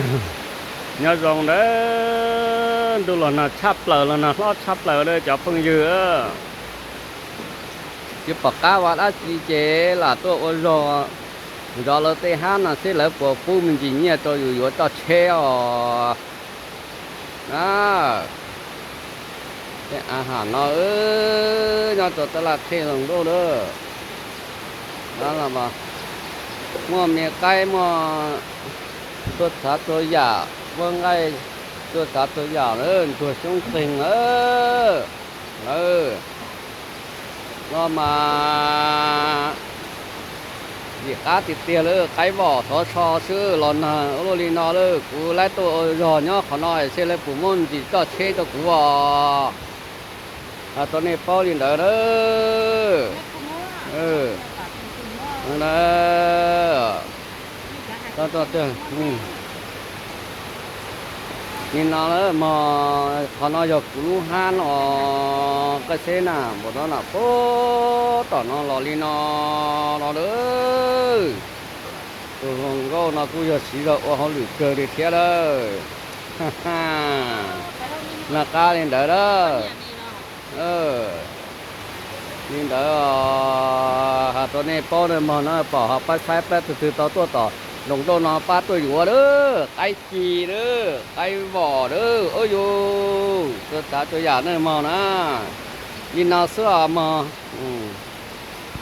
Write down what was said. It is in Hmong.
Nyob zoo nawb, ntuj los nag tshaj plaws los nag hlob tshaj plaws a cov phooj ywg. Tsis pom qab ua dab tsi ces lam tuaj ua zog zov lawv tej hab no seb lawv puas pub me ntsis nyiaj rau yus yuav coj tsheb os. Tej av ham no nyob rau tab laj qhej zoo nkauj lawm. Muaj me qaib muaj txhua tsav txhua yam, muaj nqaij txhua tsav txhua yam na, ntsuag xyoob qeeg na. No mas yim qab tiag tiag lawm, qaib vom xov so xwb los nag ua luaj li no lawm. Kuv laib tuaj ua zog nyob qhov no seb lawv puas muab ntsis coj tsheb rau kuv os. Hais rau nej paub li ntawd na. Li no mog, qhov no yog kuv lub hab no, koj seb na, npaum no na, puag tom no los li no no lawm. Tus hluas nkauj no kuj yog siv zog ua hauj lwm kawg li thiab lawm. Noj qab li ntawd lawm. Li ntawd hais rau nej paub na mog, no pom ho pab saib pab twg twg tau tuaj tom nroog nrauj no pab tuaj yuav lawm, qaib ci lawm, qaib vom lawm, ub yus txhua tsav txhua yam na mog na. Li no xwb os mog.